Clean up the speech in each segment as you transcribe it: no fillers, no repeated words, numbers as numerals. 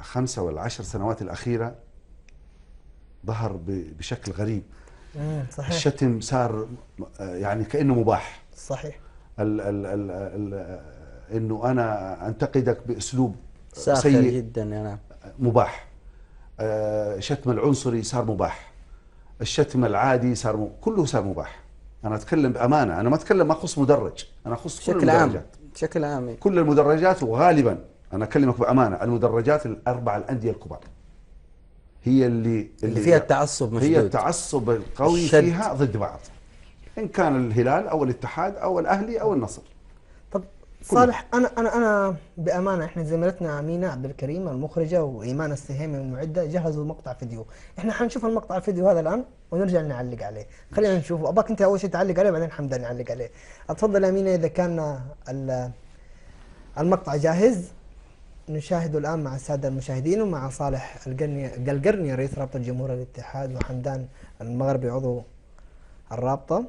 5 ولا 10 سنوات الاخيرة ظهر بشكل غريب. صحيح. الشتم صار يعني كانه مباح. صحيح. ال ال ال ال انه انا انتقدك باسلوب ساخر سيء جدا، نعم، مباح. شتم العنصري صار مباح، الشتم العادي صار كله صار مباح. انا اتكلم بامانه، انا ما اتكلم، ما اخص مدرج، انا اخص كل المدرجات بشكل عام، كل المدرجات. وغالبا انا اكلمك بامانه، المدرجات الاربع الاندية الكبار هي اللي فيها التعصب مشدود، هي التعصب القوي فيها ضد بعض، ان كان الهلال او الاتحاد او الاهلي او النصر. طب صالح، انا بامانه احنا زميلتنا امينه عبد الكريم المخرجة وايمان السهيمي المعدة جهزوا مقطع فيديو، احنا حنشوف المقطع الفيديو هذا الان ونرجع نعلق عليه. خلينا نشوفه، اباك انت اول شيء تعلق عليه بعدين حمدان نعلق عليه. اتفضل امينه، اذا كان المقطع جاهز نشاهده الان مع السادة المشاهدين ومع صالح القرني رئيس رابطه جمهور الاتحاد، وحمدان المغربي عضو الرابطة.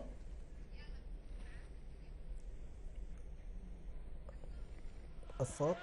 الصوت.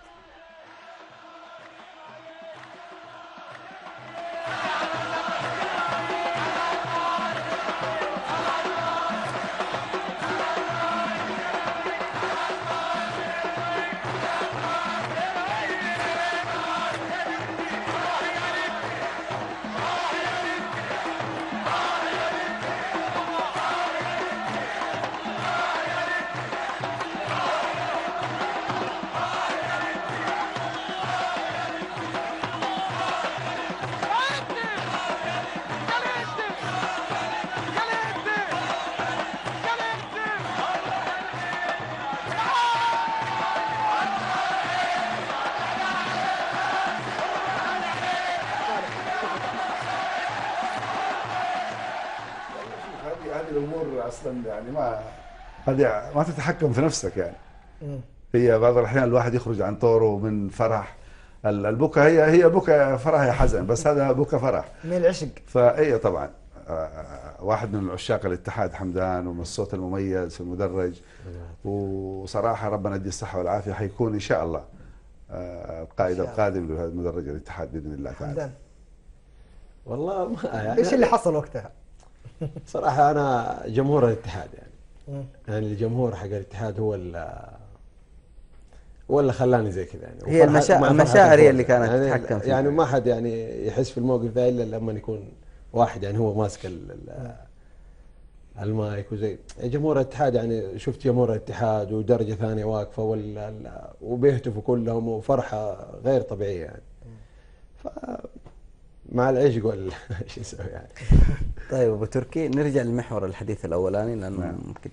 الامور اصلا يعني ما هذه ما تتحكم في نفسك يعني. هي بعض الاحيان الواحد يخرج عن طوره من فرح البكا، هي بكا فرح يا حزن، بس هذا بكا فرح من العشق. فاي طبعا واحد من عشاق الاتحاد حمدان، ومن الصوت المميز في المدرج، وصراحة ربنا يديه الصحة والعافية، حيكون ان شاء الله القائد القادم لمدرج الاتحاد باذن الله تعالى. حمدان والله ما يعني ايش اللي حصل وقتها؟ صراحة أنا جمهور الاتحاد يعني، يعني الجمهور حق الاتحاد هو اللي خلاني زي كذا يعني. هي المشاعر هي اللي كانت يعني تتحكم فيها يعني. ما حد يعني يحس في الموقف ذا إلا لما يكون واحد يعني هو ماسك المايك وزي جمهور الاتحاد. يعني شفت جمهور الاتحاد ودرجة ثانية واقفة وبيهتفوا كلهم وفرحة غير طبيعية يعني. مع العشق ولا ايش نسوي يعني. طيب ابو تركي، نرجع لمحور الحديث الاولاني لانه نعم. ممكن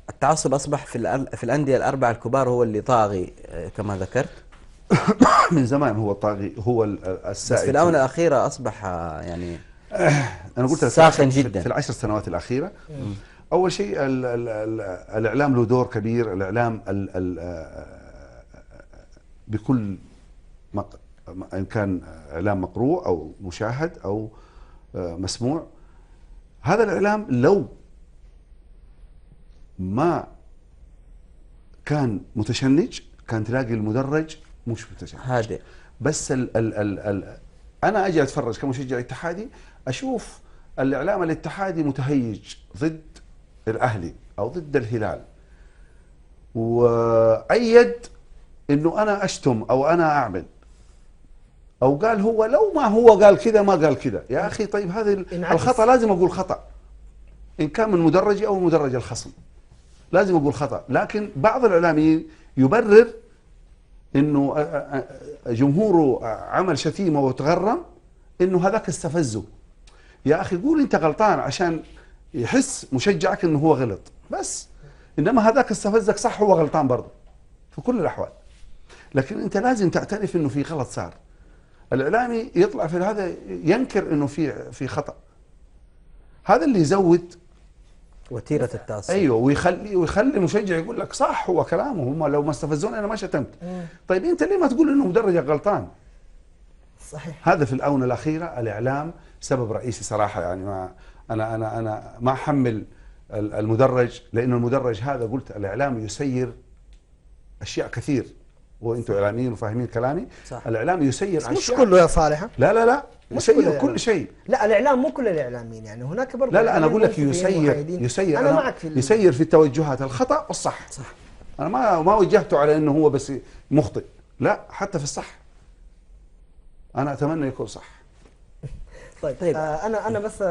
التعصب اصبح في الاندية الاربعة الكبار هو اللي طاغي كما ذكرت. من زمان هو الطاغي، هو السائد، بس في الاونة الاخيرة اصبح يعني انا قلت ساخن جدا في العشر سنوات الاخيرة. اول شيء الاعلام له دور كبير. الاعلام بكل إن كان إعلام مقروء أو مشاهد أو مسموع، هذا الإعلام لو ما كان متشنج كان تلاقي المدرج مش متشنج هادئ. بس ال ال ال ال أنا أجي أتفرج كمشجع اتحادي، أشوف الإعلام الاتحادي متهيج ضد الأهلي أو ضد الهلال، وأيد إنه أنا أشتم أو أنا أعمل، أو قال هو لو ما هو قال كذا ما قال كذا. يا أخي طيب هذه الخطأ لازم أقول خطأ، إن كان من مدرجي أو مدرج الخصم لازم أقول خطأ. لكن بعض الإعلاميين يبرر إنه جمهوره عمل شتيمة وتغرم إنه هذاك استفزه. يا أخي قول أنت غلطان عشان يحس مشجعك إنه هو غلط، بس إنما هذاك استفزك صح، هو غلطان برضه في كل الأحوال. لكن أنت لازم تعترف إنه في غلط صار. الإعلامي يطلع في هذا ينكر إنه في خطأ، هذا اللي يزود وتيرة التعصب. ايوه، ويخلي المشجع يقول لك صح هو كلامه، هم لو ما استفزوني انا ما شتمت. طيب انت ليه ما تقول انه مدرجك غلطان؟ صحيح. هذا في الاونة الاخيرة الاعلام سبب رئيسي صراحة. يعني ما انا انا انا ما احمل المدرج، لانه المدرج هذا قلت الاعلام يسير اشياء كثير. وانتم اعلاميين وفاهمين كلامي. صح. الاعلام يسير بس مش اشياء. كله يا صالح. لا لا لا، مش كل يسير كل شيء. لا، الاعلام مو كل الاعلاميين، يعني هناك برضه لا لا، انا اقول لك إعلاميين منصفين يسير محايدين. يسير انا معك في يسير في التوجهات الخطا والصح. صح. انا ما وجهته على انه هو بس مخطئ، لا، حتى في الصح انا اتمنى يكون صح. طيب. انا بس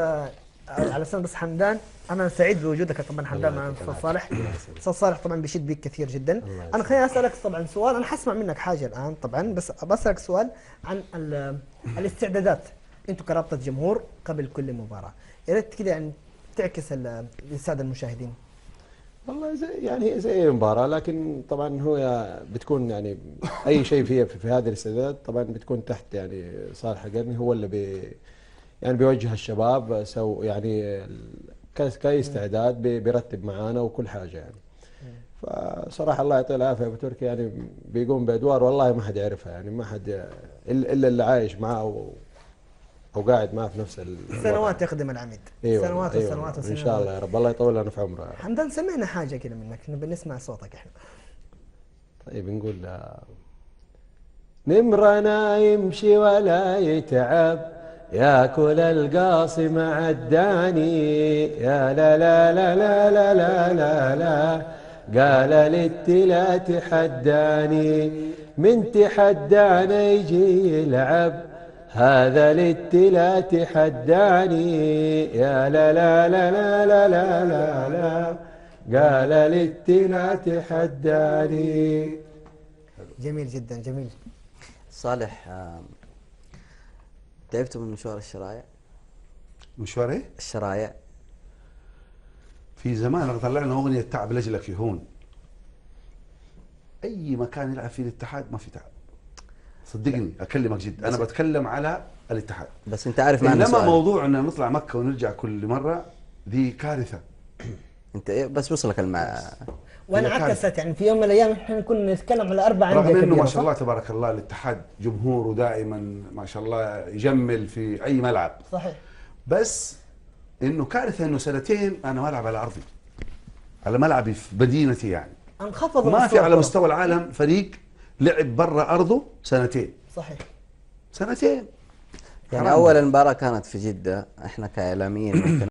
على سنة بس حمدان، انا سعيد بوجودك طبعا حمدان مع استاذ صالح. استاذ صالح طبعا بيشد بيك كثير جدا. انا خليني اسالك طبعا سؤال، انا حسمع منك حاجة الان طبعا، بس بسالك سؤال عن الاستعدادات. انتم كرابطه جمهور قبل كل مباراة، يا ريت كذا يعني تعكس للسادة المشاهدين. والله زي زي اي مباراة، لكن طبعا هو بتكون يعني اي شيء فيها في هذه الاستعدادات طبعا بتكون تحت يعني صالح القرني، هو اللي يعني بيوجه الشباب، so يعني كاي استعداد بيرتب معانا وكل حاجة يعني. فصراحة الله يعطيه العافية ابو تركي، يعني بيقوم بادوار والله ما حد يعرفها، يعني ما حد الا اللي عايش معاه او قاعد معاه في نفس سنوات يخدم العميد. أيوة، سنوات أيوة، وسنوات وسنوات. ان شاء الله يا رب، الله يطول لنا في عمره يا رب. حمدان، سمعنا حاجة كده منك، نبي نسمع صوتك احنا. طيب نقول نمرنا يمشي ولا يتعب، ياكل القاصي مع الداني، يا لا لا لا لا لا لا لا لا، قال للتلا تحداني، من تحدانا يجي يلعب، هذا للتلا تحداني، يا لا لا لا لا لا لا لا لا، قال للتلا تحداني. جميل جدا، جميل. صالح، تعبتوا من مشوار الشرايع؟ مشوار ايه؟ الشرايع. في زمان طلعنا اغنية تعب لاجلك يهون. اي مكان يلعب فيه الاتحاد ما في تعب. صدقني اكلمك جد، انا بتكلم على الاتحاد. بس انت عارف معنى انما سؤالي. موضوع ان نطلع مكة ونرجع كل مرة دي كارثة. انت إيه بس وصلك وانعكست يعني في يوم من الايام احنا كنا نتكلم على 4 اندية رغم انه كبيرة، ما شاء صح؟ الله تبارك الله الاتحاد جمهوره دائما ما شاء الله يجمل في اي ملعب. صحيح. بس انه كارثة انه سنتين انا ما العب على ارضي، على ملعبي في مدينتي يعني. انخفض ما في مستوى على الكرة. مستوى العالم فريق لعب برا ارضه سنتين. صحيح. سنتين. يعني حرام. اول مباراة كانت في جده، احنا كاعلاميين ممكن